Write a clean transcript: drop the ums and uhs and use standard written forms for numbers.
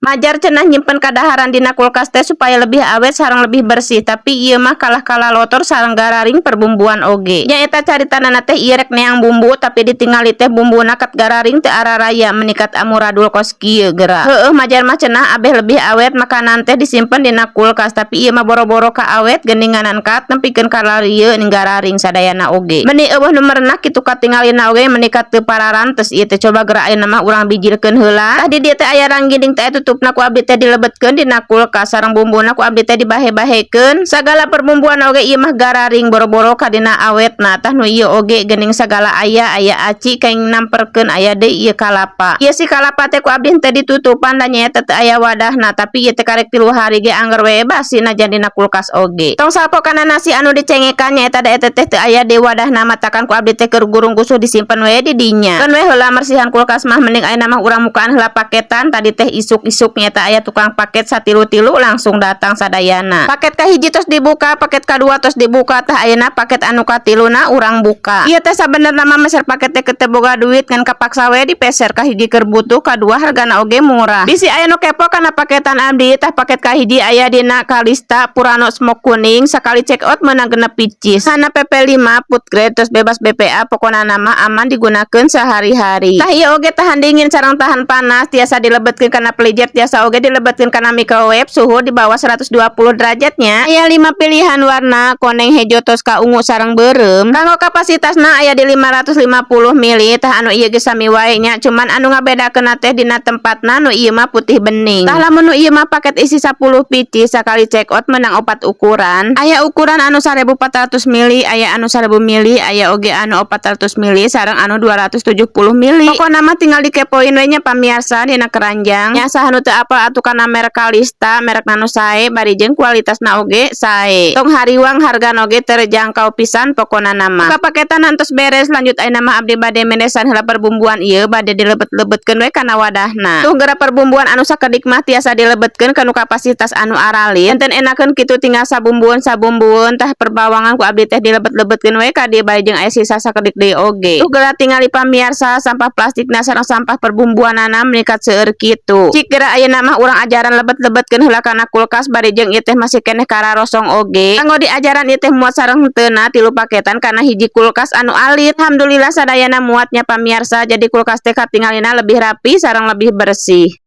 Majar cenah nyimpen kadaharan dina kulkas teh supaya lebih awet sareng lebih bersih, tapi ieu mah kalah kalalotor sareng gararing perbumbuan oge. Nyaeta caritana teh ieu rek neang bumbu, tapi ditingali teh bumbuna kat gararing, teu araraya, meni kat amuradul kos kieu geura. Heueuh, majar mah cenah abeh lebih awet makanan teh disimpen dina kulkas, tapi ieu mah boro-boro ka awet, geuninganan kat nepikeun kalarieu ning gararing sadayana oge. Meni euweuh nu merenah kitu, katingalina oge meni kat teu pararantes ieu teh. Coba geura ayeuna mah urang bijilkeun heula. Tah, di dieu teh aya ranggiding teh, tutupna ku abdi teh dilebetkeun dina kulkas, sareng bumbuna ku abdi teh dibahe-bahekeun. Sagala perbumbuan oge ieu mah gararing, boro-boro ka dina awetna. Tah, nu ieu oge geuning sagala aya, aya aci kaing namperkeun, aya deui ieu kalapa. Ieu si kalapa teh ku abdi teh ditutupan da nyaeta teu aya wadahna, tapi ieu teh karek 3 hari ge angger we basi najan dina kulkas oge. Tong salpo kana nasi anu dicengekan, nyaeta da eta teh teu aya deui wadahna, matakan ku abdi teh keur gurung gusuh disimpen we di dinya. Keun we heula mersihan kulkas mah, mending ayeuna mah urang mukaan heula paketan. Tadi teh isuk-isuk nyaeta aya tukang paket satilu-tilu langsung datang sadayana. Paket kahiji tos dibuka, paket kadua tos dibuka, tah ayeuna paket anu katiluna urang buka. Ieu teh sabenerna mah meser paket teh teu boga duit, ngan kapaksa we dipeser, kahiji keur butuh, kadua hargana oge murah. Bisi aya nu kepo kana paketan abdi, tah paket kahiji aya dina Kalista Purano Smoke kuning, sakali check out meunang 6 picis. Sana PP5 food grade, terus bebas BPA, pokona mah aman digunakeun sehari-hari. Tah, ieu oge tahan dingin sareng tahan panas, tiasa dilebetkeun kana pelijer, tiasa oge dilebetkeun kana microwave, suhu di bawah 120 derajatnya. Aya 5 pilihan warna, koneng, hejo, toska, ungu sareng beureum. Kanggo kapasitasna aya di 550 mili. Tah, anu ieu ge sami wae nya, cuman anu ngabedakeun teh dina tempatna, nu ieu mah putih bening. Tah, lamun nu ieu mah paket isi 10 picis, sakali check out menang opat ukuran. Aya ukuran anu 1400 mili, aya anu 1000 mili, aya oge anu 400 mili sareng anu 270 mili. Pokona mah tinggal dikepoin we nya, pamiarsa, dina keranjang. Nya, saha nu teu apal atuh kana merek Kalista, merek nu sae bari jeung kualitasna oge sae. Tong hariwang, hargana oge terjangkau pisan pokona nama. Buka paketan entos beres, lanjut ayeuna mah abdi bade menesan heula perbumbuan ieu, bade dilebet-lebetkeun we kana wadahna. Tuh geura, perbumbuan anu sakedik mah tiasa dilebetkeun kanu kapasitas anu aralit. Enten enakeun kitu, tinggal sabumbueun sabumbueun. Tah, perbawangan ku abdi teh dilebet-lebetkeun we ka dieu bari jeung aya sisa sakedik deui oge. Tuh geura tingali, pamiarsa, sampah plastikna sareng sampah perbumbuanana meningkat seueur kitu. Cik geura ayeuna mah urang ajaran lebet-lebetkeun heula kana kulkas, bari jeung ieu teh masih keneh kararosong oge. Kanggo diajaran ieu teh muat sareng henteuna tilu paketan kana hiji kulkas anu alit. Alhamdulillah sadayana muatnya, pamiarsa, jadi kulkas teh katingalina lebih rapi sareng lebih bersih.